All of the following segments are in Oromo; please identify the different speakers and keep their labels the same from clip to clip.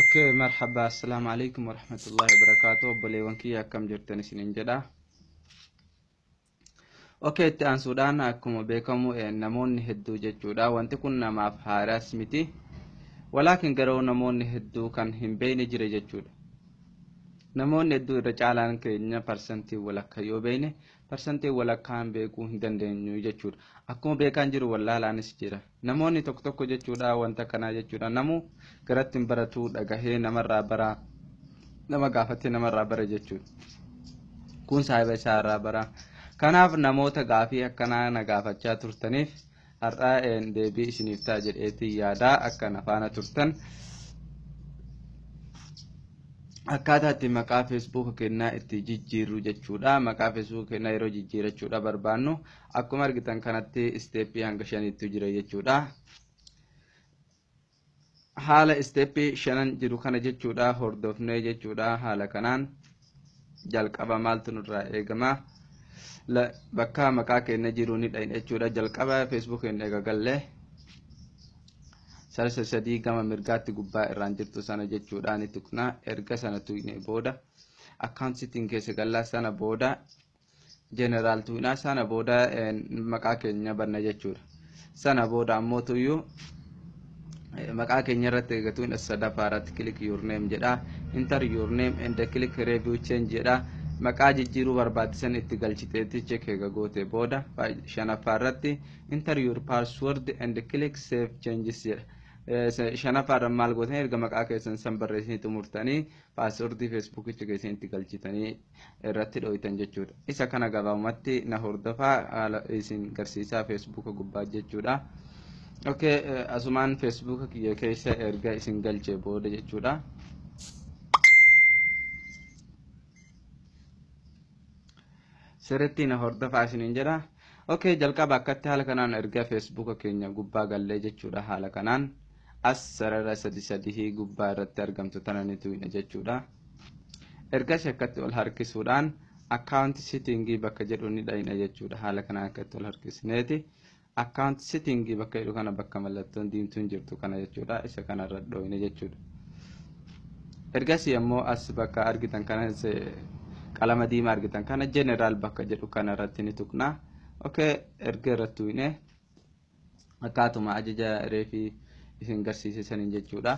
Speaker 1: Okay, marhaba, assalaamu alaikum warahmatullahi wabarakaatu. Obboleewwan kiyya, akkam jirtan isiniin jedha. Okay, itti aansuudhaan akkuma beekamu namoonni hedduu jechuudha. Wanti kun namaaf haaraas miti. Walaakin garuu namoonni hedduu kan hin beekne jira jechuudha. Namoonni hedduu irra caalaan keenya parsantii walakkaa yoo beekne, parsantii walakkaan beekuu hin dandeenyu jechuudha. Akkuma beekaan jiru wallaalaanis jira. Namoonni tokko tokko jechuudha wanta kanaa jechuudha. Namu garatti hin baratu, dhagahee namarraa bara, nama gaafatee namarraa bara jechuudha. Kun saahiba isaa irraa bara. Kanaaf namoota gaafii akkanaa na gaafachaa turtaniif har'aa deebii isiniif ta'a jedheetii yaadaa akka na faana turtan. Akkaataa itti maqaa Feesbuuka keenyaa itti jijjiirru jechuudha. Maqaa Feesbuuka keenyaa yeroo jijjiirachuudha barbaannu, akkuma argitan kanatti isteeppii hanga shaniitu jira jechuudha. Haala isteeppii shanan jiru kana jechuudha hordofnee jechuudha. Haala kanaan jalqaba maaltu nurraa eegama? Bakka maqaa keenya jiru ni dhayna jechuudha. Jalqaba Feesbuuk keenya eega gallee sarara sadii gama mirgaatti gubbaa irraan jirtu sana jechuudha ni tuqna. Erga sana tuqne booda account setting keessa gallaa, sana booda general tuqnaa, sana booda maqaa keenya banna jechuudha. Sana booda ammoo tuyyuu maqaa keenya irratti eegatuun sadaffaa irratti "Click your name" jedha. "Enter your name and click review change" jedha. Maqaa jijjiiruu barbaachisan itti galchiteetti check eega goote booda shanaffaa irratti "Enter your password and click save changes" jedha. Shanaffaa irra maal gootan? Erga maqaa keessan san barreessanii xumurtanii paaswordii Feesbuukicha keessan itti galchitanii irratti dho'itan jechuudha. Isa kana gabaabumatti na hordofaa, haala isin garsiisaa Feesbuuka gubbaa jechuudha. Okay, asumaan Feesbuuka kiyya keessa erga isin galchee booda jechuudha. Sirriitti na hordofaa isiniin jedha. Okay, jalqaba akkatti haala kanaan erga Feesbuuka keenya gubbaa gallee jechuudha, haala kanaan as sarara sadi sadii gubbaa irratti argamtu tana ni tuqna jechuudha. Ergasii akkatti ol harkisuudhaan account settingii bakka jedhu ni dhayna jechuudha. Haala kanaan akkatti ol harkisneeti account settingii bakka jedhu kana, bakka mallattoon diimtuun jirtu kana jechuudha. Isa kanarra dhooyne jechuudha. Ergasii ammoo as bakka argitan kana, qalama diimaa argitan kana, general bakka jedhu kana irratti ni tuqna. Okay, erga irratti tuqne akkaatuma ajaja reefii isin garsiise saniin jechuudha.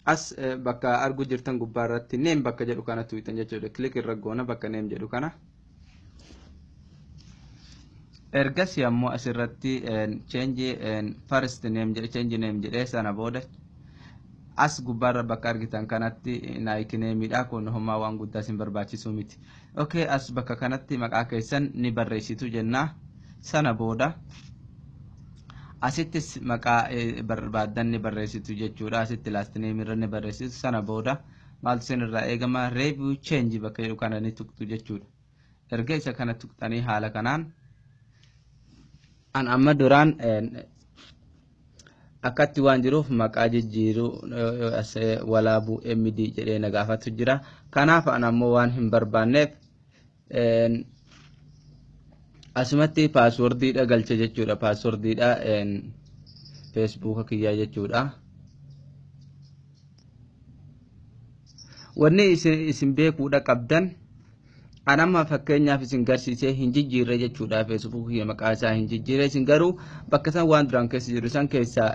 Speaker 1: As bakka argu jirtan gubbaa irratti name bakka jedhu kana tuqxan jechuudha. Click irra goona bakka name jedhu kana. Ergasii ammoo asirratti change first name jedhe, change name jedhee, sana booda as gubbaarra bakka argitan kanatti nicknameiidha. Kun homaa waan guddaa isin barbaachisu miti. Okay, as bakka kanatti maqaa keessan ni barreessitu jenna. Sana booda asittis maqaa barbaaddan ni barreessitu jechuudha. Asitti last name irra ni barreessitu. Sana booda maaltu isin irraa eegama? Review change bakka jedhu kana ni tuqxu jechuudha. Erga isa kana tuqxanii haala kanaan an amma duraan akkatti waan jiruuf maqaa jijjiiruu Walaabuu MD jedhee na gaafatu jira. Kanaaf an ammoo waan hin barbaanneef asumatti paaswordiidha galche jechuudha. Paaswordiidha Feesbuuka kiyyaa jechuudha. Wanni isin beekuudha qabdan, an amma fakkeenyaaf isin garsiisee hin jijjiirre jechuudha. Feesbuuk kiyya maqaa isaa hin jijjiirre. Isin garuu bakka san waan duraan keessa jiru san keessaa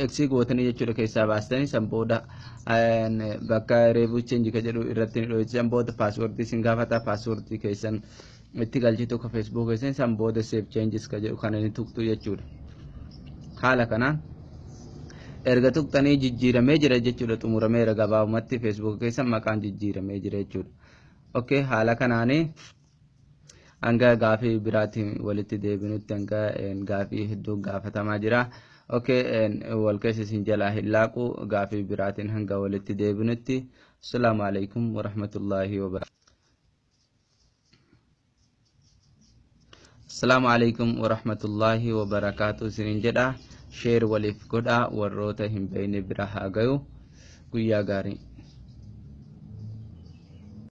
Speaker 1: eksii gootanii jechuudha, keessaa baastanii, san booda bakka review change ka jedhu irratti ni dho'ite. San booda paaswordii isin gaafata, paaswordii keessan itti galchitu ka Feesbuuk keessan, san booda save changes ka jedhu kana ni tuqxu jechuudha. Haala kanaan erga tuqxanii jijjiiramee jira jechuudha, xumurameera. Gabaabumatti Feesbuuk keessan maqaan jijjiiramee jira jechuudha. Okay, haala kanaanii hanga gaafii biraatiin walitti deebinutti, hanga gaafii hedduu gaafatamaa jira. Okay, wal keessa isin jalaa hin laaqu. Gaafii biraatiin hanga walitti deebinutti, assalaamu alaikum warahmatullaahi wabarakatuh. Assalaamu alaikum warahmatullaahi wabarakaatu isiniin jedha. Share waliif godha, warroota hin beekne bira haa gayu. Guyyaa gaarii.